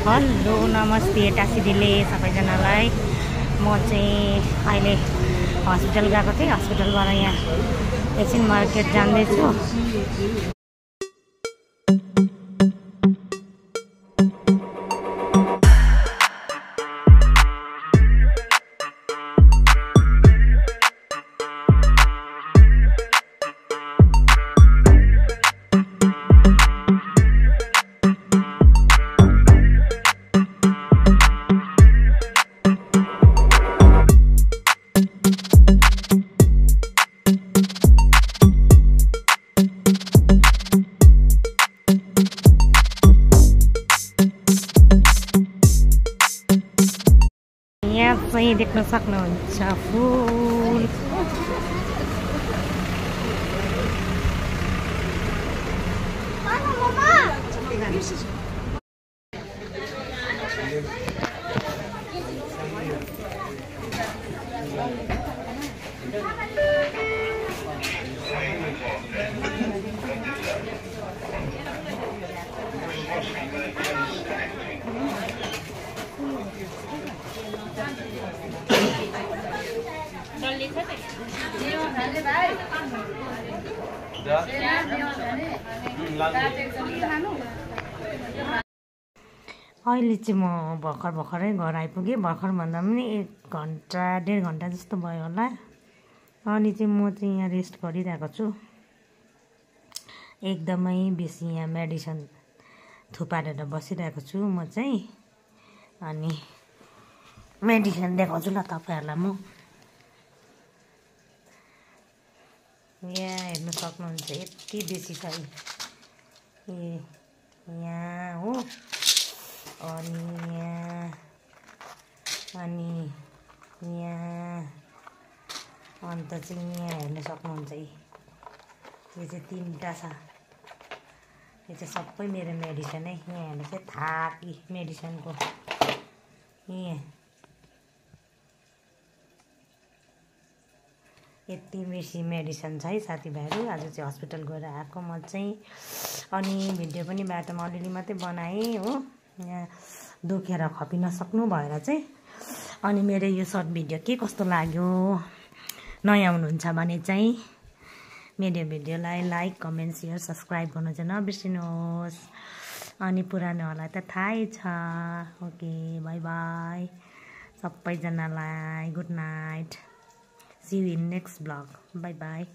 Hello नमस्ते टासीदिले सबैजनालाई। म चाहिँ अहिले हस्पिटल गएको थिएँ। हस्पिटलबाट यहाँ एकछिन मार्केट जाँदैछु। यहाँ चाहिँ देख्न सक्नुहुन्छ फुल। अहिले चाहिँ म भर्खरै घर आइपुगेँ। भर्खर भन्दा पनि 1 घन्टा 1.5 घन्टा जस्तो भयो होला। अनि चाहिँ म चाहिँ यहाँ रेस्ट गरिरहेको छु। एकदमै बेसी यहाँ मेडिसिन थुपारेर बसिरहेको छु म चाहिँ। अनि मेडिसिन देखाउँछु ल तपाईहरुलाई म। यहाँ हेर्न सक्नुहुन्छ यति बेसी छ यहाँ हो। अनि यहाँ अन्त चाहिँ यहाँ हेर्न सक्नुहुन्छ यो चाहिँ 3टा छ। यो चाहिँ सबै मेरो मेडिसिन है। यहाँ हेर्नु चाहिँ थाकी मेडिसिनको यहाँ यति बेसी मेडिसिन छ है साथीभाइहरु। आज चाहिँ हस्पिटल गएर आएको म चाहिँ। अनि भिडियो पनि बाटोमा अलिअलि मात्रै बनाएँ हो। यहाँ दुखेर खपिन सक्नु भएर चाहिँ। अनि मेरो यो सर्ट भिडियो के कस्तो लाग्यो, नयाँ हुनुहुन्छ भने चाहिँ मेरो भिडियोलाई लाइक कमेन्ट शेयर सब्स्क्राइब गर्नु चाहिँ नबिर्सिनुहोस्। अनि पुरानोहरूलाई त थाहै छ। ओके बाई बाई सबैजनालाई good night. See you in next vlog. Bye bye.